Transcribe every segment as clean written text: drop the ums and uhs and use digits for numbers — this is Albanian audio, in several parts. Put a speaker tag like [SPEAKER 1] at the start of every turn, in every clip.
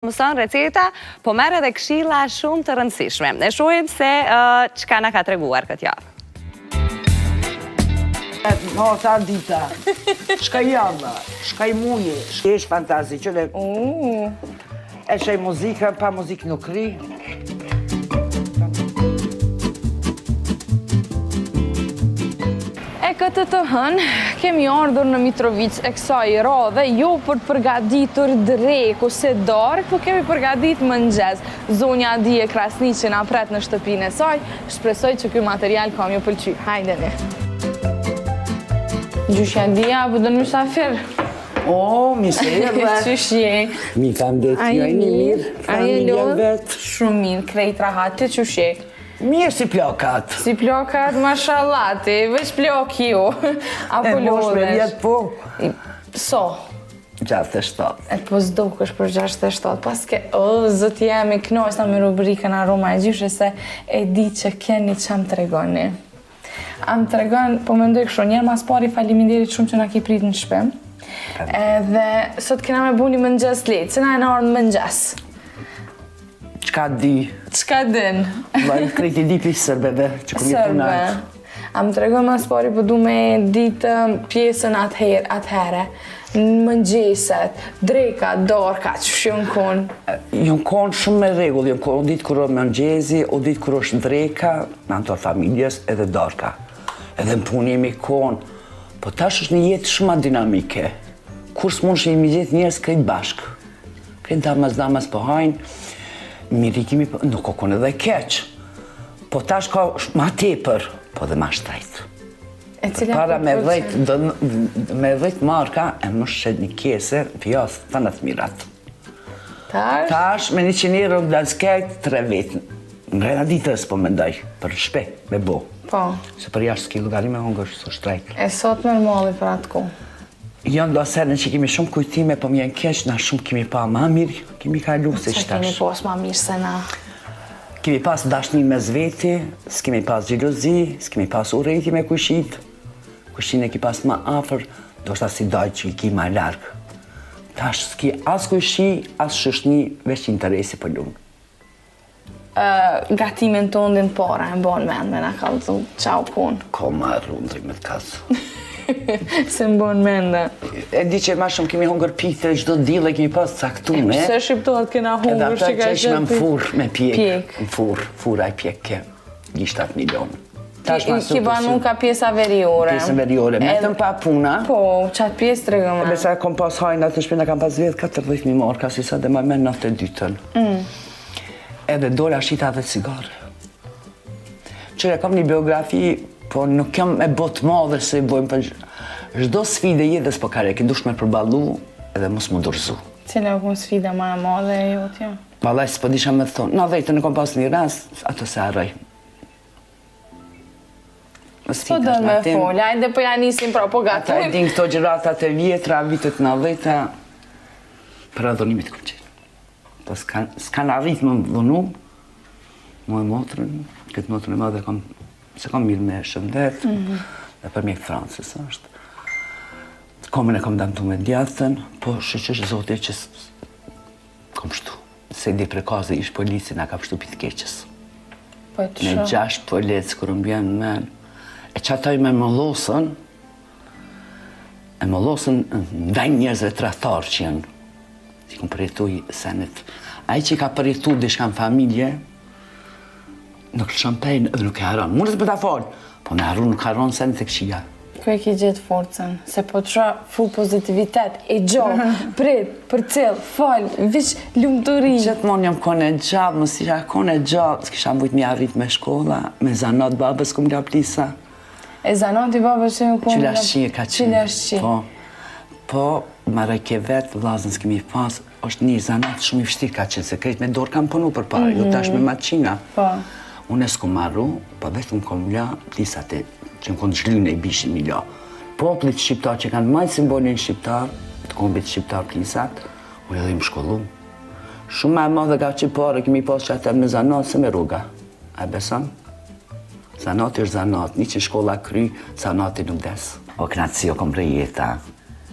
[SPEAKER 1] Mëson receta, po merr edhe këshilla shumë të rëndësishme. E shohim se çka na ka treguar këtë
[SPEAKER 2] javë. Nata dita, shkoi java, shkoi muji, shkesh fantazi, që dhe... E çoj muzikën, pa muzikë nuk rri.
[SPEAKER 3] E këtë të hënë, kemi ardhur në Mitrovicë e kësaj radhe, jo për të përgatitur drekë ose darkë, po kemi përgatit mëngjes. Zonja Adije Krasniqi na pret në shtëpinë e saj, shpresoj që ky material ka m'ju pëlqy. Hajdeni. Gjyshja Adija, po do në mysafir.
[SPEAKER 2] O, mirë se erdhe.
[SPEAKER 3] Qysh je?
[SPEAKER 2] Mirë, faleminderit, ju jeni mirë, familja vetë.
[SPEAKER 3] Shumë mirë, krejt rahat, ti qysh je?
[SPEAKER 2] Mirë si plakat.
[SPEAKER 3] Si plakat, mashallah, ti veç plak ju. A po lodhesh?
[SPEAKER 2] E me vjetë, po.
[SPEAKER 3] So?
[SPEAKER 2] 67.
[SPEAKER 3] E po s'dokesh për 67, paske, o, zot jemi knaqna me rubrikën Aroma e gjyshe se e di që keni ça më tregoni. A më tregon, po mendoj kështu, njëherë mas pari faleminderit shumë që na ki prit në shpi. Edhe sot kena me bu një mëngjes lehtë, se na e në orë në mëngjes.
[SPEAKER 2] Çka di?
[SPEAKER 3] Çka din?
[SPEAKER 2] Vaj, krejt i di pi sërbeve, që kom jetu
[SPEAKER 3] Sërbe. A më tregon mas pari po du me ditë pjesën atëherë, atëherë, në mëngjeset, dreka, darka, qysh jon
[SPEAKER 2] konë? Jon konë shumë me rregull, jon konë o ditë kur është mëngjezi, o ditë kur është dreka, me anëtar familjes edhe darka. Edhe në punë jemi konë, po tash është një jetë shumë ma dinamike. Kur s'mund shi mi gjithë njerëz krejt bashkë. Krejt damas damas po hajnë, mirë i kemi, po, nuk o konë edhe keq. Po tash ka ma tepër, po dhe ma shtrejt.
[SPEAKER 3] E cila
[SPEAKER 2] Para
[SPEAKER 3] po
[SPEAKER 2] me
[SPEAKER 3] pëlqen?
[SPEAKER 2] 10, me 10 marka e merrshe një kese, pjas, të të mirat.
[SPEAKER 3] Tash?
[SPEAKER 2] Tash me 100 euro në skejt, tre vetë. Mrena ditës po mendoj, për shpe, me bo.
[SPEAKER 3] Po.
[SPEAKER 2] Se për jashtë s'ki llogari me hongër, s'o shtrejt.
[SPEAKER 3] E sot merr malli për atë kohë.
[SPEAKER 2] Janë do sene që kemi shumë kujtime, po më vjen keq, na shumë kemi pa ma mirë, kemi kalu se
[SPEAKER 3] Qa
[SPEAKER 2] qetash.
[SPEAKER 3] kemi pas ma mirë se na?
[SPEAKER 2] Kemi pas dashni mes veti, s'kemi pas xhelozi, s'kemi pas urrejtje me kujshit. Kujshin e ki pas ma afër, ndoshta si dajt që i ki ma larg. Tash s'ki as kujshi, as shoqni, veç interesi po lun.
[SPEAKER 3] Gatimin tondin para e mbon mend me na kallzu qa u kon.
[SPEAKER 2] Ko ma rrundri me të kallzu.
[SPEAKER 3] Se mbon mend.
[SPEAKER 2] E di që ma shumë kemi hongër pite, çdo diell e kemi pas caktume.
[SPEAKER 3] Pse shqiptarët kena
[SPEAKER 2] Edhe
[SPEAKER 3] hongër
[SPEAKER 2] ata
[SPEAKER 3] që ka
[SPEAKER 2] që ishme në furrë me pjek.
[SPEAKER 3] Pjek.
[SPEAKER 2] Në furrë, furra e pjek ke gishtat milion. Tash ma
[SPEAKER 3] Ki banu ka pjesa veriore.
[SPEAKER 2] Pjesën veriore, me të pa puna.
[SPEAKER 3] Po, qatë pjesë tregoma.
[SPEAKER 2] Besa kom pas hajnat në shpi, na kam pas vjedh 40.000 marka, si sa dhe ma me 92-ën.
[SPEAKER 3] Mm.
[SPEAKER 2] Edhe dola shita dhe cigare. Qyre kam një biografi, po nuk jam e botë madhe se i bojmë për çdo sfidë e jetës po kare, ke dush me përballu edhe mos mu dorëzu.
[SPEAKER 3] Cila u kon sfida ma e madhe e jotja?
[SPEAKER 2] Vallaj, s'po disha me thonë. Në dhejtë nuk kom pas një rast, ato se harroj.
[SPEAKER 3] Po do me fol, ajde po ja nisim pra, po
[SPEAKER 2] Ata e
[SPEAKER 3] gatojmë.
[SPEAKER 2] din këto gjëratat e vjetra, vitet 90-ta, për adhunimit kom qenë. Po s'kan, s'kan arrit më më dhunu, mu e motrën, këtë motrën e madhe kam, se kam mirë me shëndet, mm -hmm. dhe për mjek Francës është. Komën e kam damtu me djathtën, po shyqyr Zoti që kom shtu. Se di prekazi ish polici na ka pshtu pi të keqës.
[SPEAKER 3] Po të
[SPEAKER 2] Me
[SPEAKER 3] shoh.
[SPEAKER 2] gjashtë policë, kur më bjen men. E që atoj me mëllosën, e mëllosën ndaj njerëzve tradhtar që janë. Si kom përjetu senet. Ai që ka përjetu diçka në familje, nuk lëshon pejnë edhe nuk e harron. Mundet për ta folë, po me harru nuk harron senet e këqija.
[SPEAKER 3] Ku e ki gjetë forcën? Se po të shoh full pozitivitet, e gjo, prit, përcjell, fol, viç lumturi.
[SPEAKER 2] Gjithmonë jam kone e gjallë, mos isha kone e gjallë, s'kisha mujt me arrit me shkolla, me zanat babës kum la plisa.
[SPEAKER 3] E zanati babës që ju konë...
[SPEAKER 2] Qylashqi e ka qenë.
[SPEAKER 3] Qylashqi.
[SPEAKER 2] Po, po, marrë vetë, vllazën s'kemi pas, është një zanat shumë i vështirë ka qenë, se krejt me dorë kam punu për pare, jo tash me maqina.
[SPEAKER 3] Po.
[SPEAKER 2] Unë e s'kom marru, po vetëm kom la plisat e që më konë zhlynë e bishin mi la. Popullit shqiptar që kanë majtë simbolin shqiptar, të kombit shqiptar plisat, unë edhe im shkollu. Shumë ma e madhe ka që pare kemi pas që atë me zanat se me rruga. A e beson? Zanati është zanat, një që shkolla kry, zanati nuk des. O knaqësi, o kom jeta.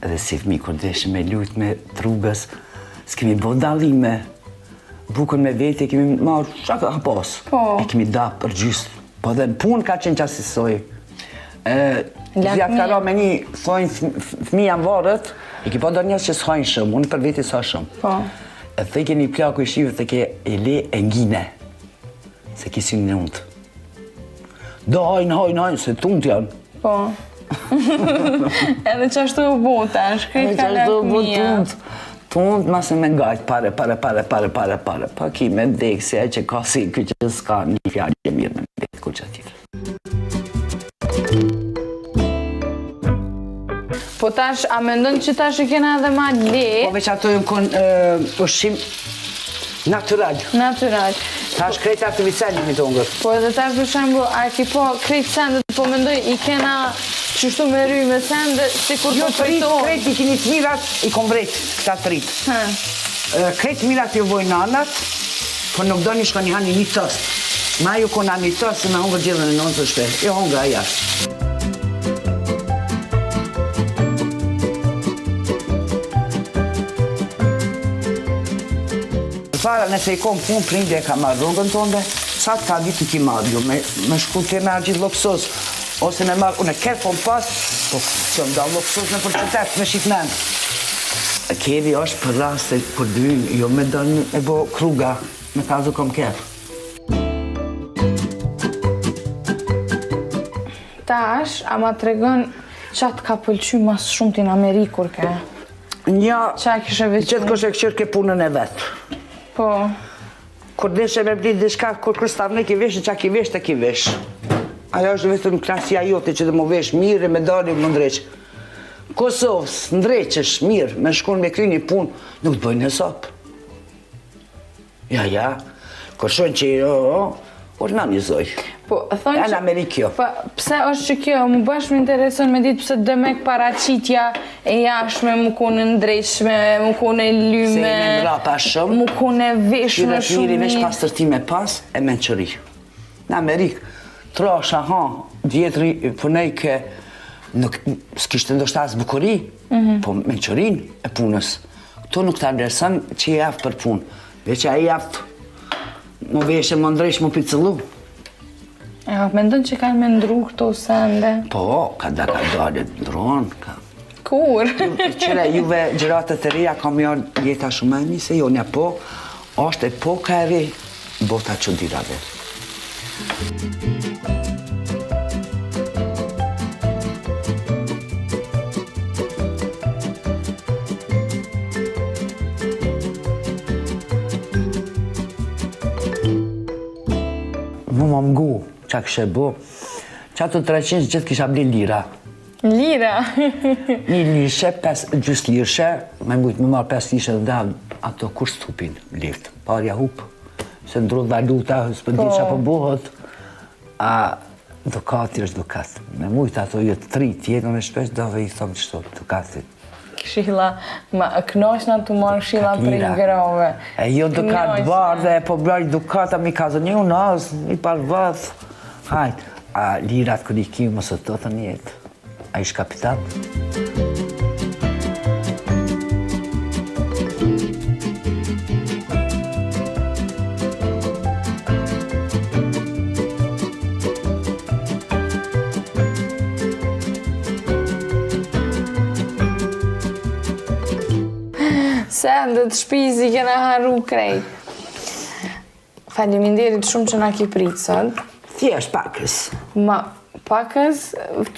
[SPEAKER 2] Edhe si fëmi, kur deshim me lujt me t'rrugës, s'kemi bo dallime. Bukën me vete, kemi marrë, çka ka pas?
[SPEAKER 3] Po.
[SPEAKER 2] E kemi da për gjysë. Po dhe në punë ka qenë qasisoj. Zjat ka ra me një, thojnë fëmija në varët, e ki po do njerëz që s'hajnë shumë, unë për veti s'ha shumë.
[SPEAKER 3] Po.
[SPEAKER 2] E thojke një plaku i shive, thojke e le e ngine, se ki synë në unë. Do hajnë, hajnë, hajnë, se tunt janë.
[SPEAKER 3] Po. Edhe qashtu u bu tash, krejt ka lakmia.
[SPEAKER 2] Tunt, mase me ngajt, pare, pare, pare, pare, pare, pare, pa ki me dek, si ai që ka si ky që s'ka një fjalë e mirë me dek, kur që tjetër.
[SPEAKER 3] Po tash, a mendon që tash e kena edhe ma le?
[SPEAKER 2] Po veç ato janë kon ushqim natural.
[SPEAKER 3] Natural.
[SPEAKER 2] Tash krejt artificial jemi tu hongër.
[SPEAKER 3] Po edhe tash për shembull, a ki po krejt sendet, po mendoj i kena qështu me ry me sende, sikur
[SPEAKER 2] jo,
[SPEAKER 3] po përtohen.
[SPEAKER 2] Krejt i keni të mirat, i kom vrejt këta të rit. Krejt të mirat ju bojnë nanat, po nuk doni shkoni hani një tost. Ma ju kona një tost, se me hongër gjellën e nonës në shpe. Jo hongra jashtë. Para, nëse i kom punë, prindi e ka marrë rrogën tonde, sa të ka ditë ki marrë, jo, me, me shku te me argjit luksus, ose me marrë, unë e kërë kom pas, po që më da luksus në për qytet, me shit men. Kevi është për raste, për dynë, jo me dënë e bo kruga, me kazu kom kef.
[SPEAKER 3] Tash, a ma tregon qa të ka pëlqy mas shumti në Amerikë kur ke?
[SPEAKER 2] Një,
[SPEAKER 3] Qa kishe veçu?
[SPEAKER 2] gjithkush e kqyr ke punën e vet.
[SPEAKER 3] Po.
[SPEAKER 2] Kur deshe me bli diçka, kur kur stavne ki vesh, qa ki vesh, të ki vesh. Ajo është vetëm klasia jote që dhe mu vesh mirë me dalë më ndreq. Kosovë, s'ndreqesh mirë, me shkun me kry një punë, nuk të bëjnë hesap. Ja, ja, kur shohin që jo, jo, por na një zoj.
[SPEAKER 3] Po, thonë
[SPEAKER 2] që... Në Amerikë jo.
[SPEAKER 3] Po, pse është që kjo, mu bash më intereson me ditë pse demek paraqitja e jashme mu konë ndreqshme, mu konë e lyme...
[SPEAKER 2] Se i me mrapa shumë.
[SPEAKER 3] Mu konë e veshme
[SPEAKER 2] shumë mirë. Veç pastërti me pas e mençuri. Në Amerikë, trasha, ha, vjetri punojke, nuk, s'kishte ndoshta as bukuri, mm -hmm. po mençurinë e punës. Këtu nuk ta vlerëson që je aftë për punë, veç a je aftë mu veshë, mu ndreq, mu picëllu.
[SPEAKER 3] E, mendon që kanë me ndru këto sende?
[SPEAKER 2] Po, ka da ka dale, ndron, ka.
[SPEAKER 3] Kur?
[SPEAKER 2] Qyre, juve gjeneratat e reja ka me ardhë jeta shumë e mirë se jonja, po, është epoka e re, bota çudirave. Mu më ngu, qa kishe bo, qato 300 gjithë kisha bli lira.
[SPEAKER 3] Lira?
[SPEAKER 2] Një lirshe, pes, gjysë lirshe, me mujtë me marrë 5 lirshe dhe da, ato kur s'hupin lirët, parja hup, se ndrron valuta, s'po di po. qa po bohët, a dukati është dukat. Me mujtë ato jo të tri, tjetën e shpesh, do dhe i thomë qëto, dukatit.
[SPEAKER 3] Këshilla, ma kënaqna tu marrë këshilla prej grave.
[SPEAKER 2] E jo dukat bardhe, po blaj dukata mi ka zë një unaz, një parvath. Hajt, a lirat kur i ki mos e të të njetë. A ish kapital?
[SPEAKER 3] Sendet shpis i kena harru krejt. Faleminderit shumë që na ki prit sot.
[SPEAKER 2] Thjesht pakës.
[SPEAKER 3] Ma pakës,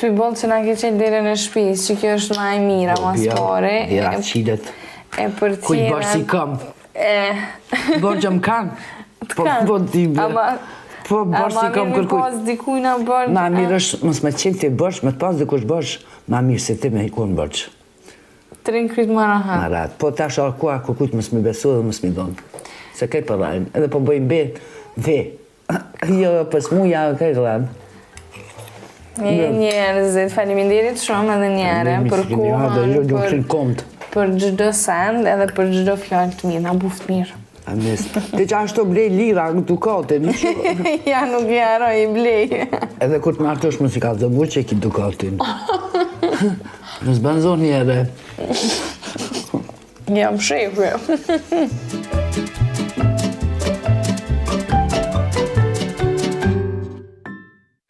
[SPEAKER 3] ty boll që na ke qenë derën e shpis, që kjo është ma e mira, ma s'pari.
[SPEAKER 2] Dera qilet.
[SPEAKER 3] E për tjera.
[SPEAKER 2] Kuj bërë si kam.
[SPEAKER 3] E.
[SPEAKER 2] Borxh më kanë. Po, po, ti
[SPEAKER 3] Ama,
[SPEAKER 2] Po, borxh si kam kërkuj.
[SPEAKER 3] Ama mirë me pas dikujna borxh.
[SPEAKER 2] Ma mirë është, mos me qenë ti borxh, me të pas dikush borxh, ma mirë se ti me konë borxh.
[SPEAKER 3] Të rrinë kryt ma rahat.
[SPEAKER 2] Ma rahat. Po tash a koha kërkujt mos me besu dhe mos me dhonë. Se krejt po rrajnë, edhe po bëjnë be, ve. Jo, për smuja, krejt rrajnë.
[SPEAKER 3] Një njerëzit, faleminderit shumë edhe njëherë për kohën, për, për çdo send edhe për çdo fjalë të mirë, na buft mirë.
[SPEAKER 2] Ames. Ti që ashtu blej lira në dukate, një që...
[SPEAKER 3] Ja, nuk i harroj, i blej.
[SPEAKER 2] Edhe kur të martosh mos i kallzo burrit që e ki dukatin. Në s'bën zonë njëre.
[SPEAKER 3] Jam shefi.